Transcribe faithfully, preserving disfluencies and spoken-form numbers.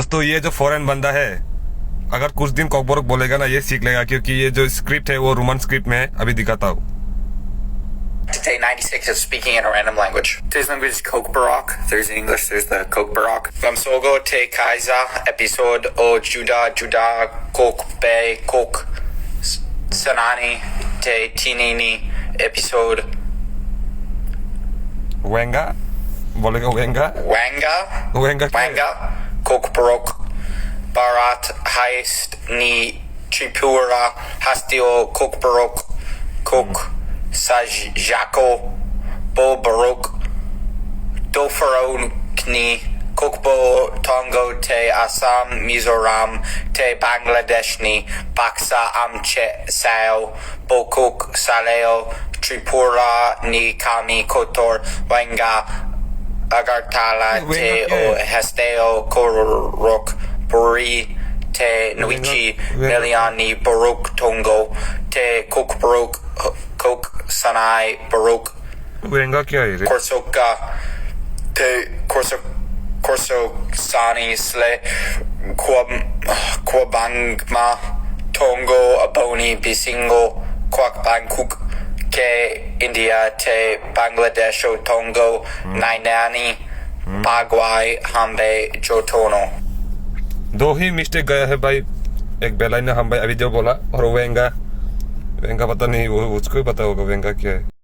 दोस्तों, ये जो फॉरेन बंदा है, अगर कुछ दिन कॉकबोरोक बोलेगा ना, ये सीख लेगा, क्योंकि ये जो स्क्रिप्ट है, वो रोमन स्क्रिप्ट में है। अभी दिखाता हूँ। Today, ninety-six is speaking in a random language. Today's language is Kokborok. There's English, there's the Kokborok. Lamsogo te Kaiza, episode o Juda Juda Kok Bay Kok S- Sanani te Tinini, episode Wenga? Bolega Wenga? Wanga. Wenga. Wanga. Kokborok. Barat Heist ni Tripura Hastio Kokborok Kok Sajako Bo Borok Dofarokni Kokbo Tongo te Assam Mizoram te Bangladesh ni Baksa Amche Sao Bokuk Saleo Tripura ni Kami Kotor Wenga Agartala te O Hasteo Korok Puri te Nuichi Meliani Borok Tongo te Kok Borok Kok Sanai Borok Wenga kya hai re? Korsoka te Korsok Korsok Sani Sle Kwab Kwabangma Tongo Aboni Bisingo Kwak Bangkuk ke India te Bangladesh o Tongo Nainani Pagwai Hambe Jotono. दो ही मिस्टेक गया है भाई। एक बेलाइन ना हम भाई अभी जो बोला और वेंगा वेंगा पता नहीं वो उसको ही पता होगा वेंगा क्या है।